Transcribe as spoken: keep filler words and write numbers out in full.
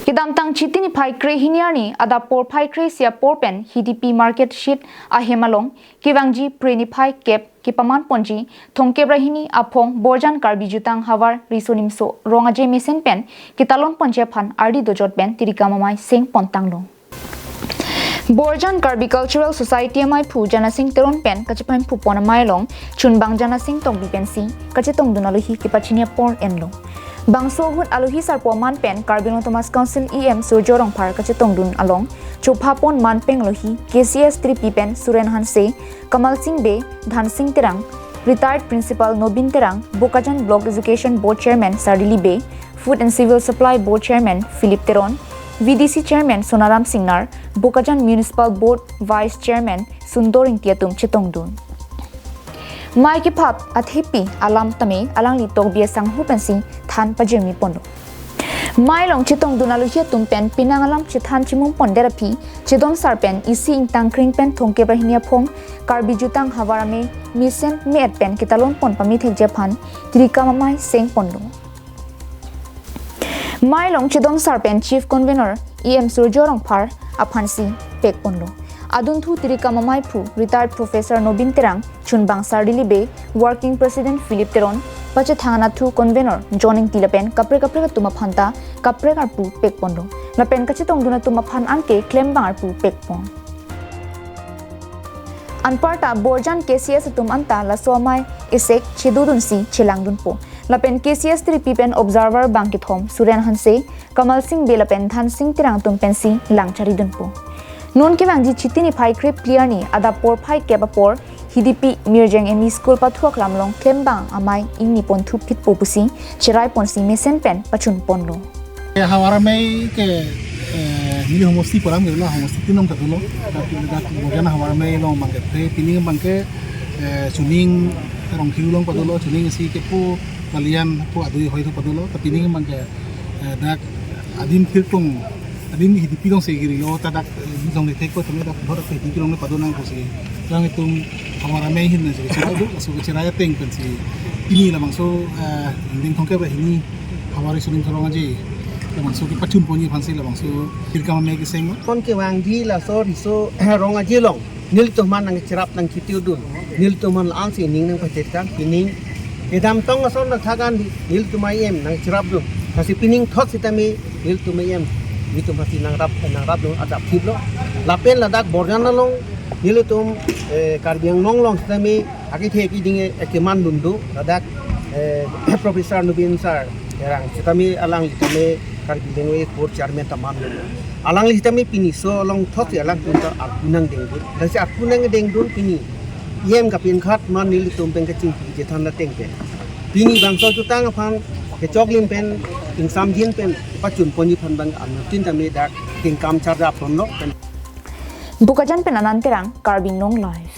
Kedamtang Chiti niphai krehini arni adap porphai kre-isi apor pen Hidipi Market Shed ahem along kevangji Phre niphai kep kepaman ponji thomkep ra hini aphong Borjan Karbi Jutang Havar Riso Nimso Rong Aje mesen pen ketalon ponji aphan ardi dojot pen tirikam amei seng pontanglo. Borjan Karbi Cultural Society amaiphu Janasing Teron pen kachepamphu pon amei along chunbang Janasing Tokbi pensi kachetongdun alohi kepachini apor enlo. Bangso ahut alohi sarpo aman pen Karbi Anglong Autonomous Council E M Surjya Rongphar kachetongdun along chopha pon manpeng alohi K C S three P pen Suren Hanse, Kamal Singh Bey, Dhansing Terang, Retired Principal Nobin Terang, Bokajan Block Education Board Chairman Sardili Bey, Food and Civil Supply Board Chairman Philip Teron, V D C Chairman Sonaram Singnar, Bokajan Municipal Board Vice Chairman Sundor Ingti atum chetongdun. Mei kephap athepi alam tame alangli Tokbi asangho pensi than pajirmi ponlo. Mei along chetongdun alohi atum pen penang alam chethan chimum pondet aphi chedon sar pen isi ingtang kring pen thomkep ra hini aphong Karbi Jutang Havar Amei mesen me-et pen ketalon pon pamethekji aphan tirikam amei seng ponlo. Mei along chedon sar pen Chief Convener E M Surjya Rongphar aphansi pek ponlo. Adunthu tirikam amaiphu Retired Professor Nobin Terang, chunbang Sardili Bey, Working President Philip Teron, pachethang anatthu Convener John Ingti lapen kaprek kaprek atum aphanta kaprek arpu pek ponlo. Lapen kachetongdun atum aphan anke klembang arpu pek pon. Anparta Borjan K C S atum anta laso amei esek chedodunsi chelangdunpo. Lapen K C S three P pen observer bang kethom Suren Hanse, Kamal Singh Bey lapen Dhansing Terang atum pensi lang charidunpo. Non kevangji Chiti niphai krephli arni adap porphai kep apor Hidipi Mirjeng M E School pathu aklam along klembang amei ingni ponthu phitpo pusi cherai ponsi mesen pen pachun ponlo. Havar Amei ke, eh, neli homosti pu alam ke lo, homosti tin along ta dolo. Dak, dak Borjan Havar Amei along abang ke, pining abang ke, eh, Chuning Rongkhiu along padolo, Chuning isi kepu kalian pu adui hoi thu padolo, ta pining abang ke, eh, dak adim thirkong, adim Hidipi alongsi kiri lo, ta dak, eh, jong le thek ko tame dak bhot ke Hidipi along padonang pusi. Lang itum Havar Amei ahin nangsi cherai do, laso cherai ateng pensi pini labangso, eh, ingdeng thomkep ra hini Havar Riso Nimso Rong Aje labangso kepachun ponji aphansi labangso tirikam amei keseng lo. Pon kevangji laso riso rong aje along nelitum aphan nangcherap nangkitudun, nelitum aphan la-ansi ning nangpachetkang, pining kedamtang ason nangthakan di nelitum E M nangcherapdun. Lasi pining thot sitame nelitum E M nelitum aphansi nangrap, nangrapdun ajat thiplo. Lapen ladak Borjan along nelitum, eh, Karbi Anglong along sitame akethe akiding, eh, kemandun do, ladak, eh, Professor Nobin Sir Terang sitame alangli tame Karbi Language Board Chairman ta mandun. Alangli sitame pini so along thotsi alangtum ta arpu nangdengdun. Lasi arpu nangdengdun pini E M kapinkhat man nelitum pen kachingki chethan ateng pen. Pini bangso jutang aphan kechoklim pen, ingsamjin pen pachun ponji aphan abang anuttin tame dak tingkam charjap ponlo pen. Bokajan pen Anand Terang, Karbi Anglong Live.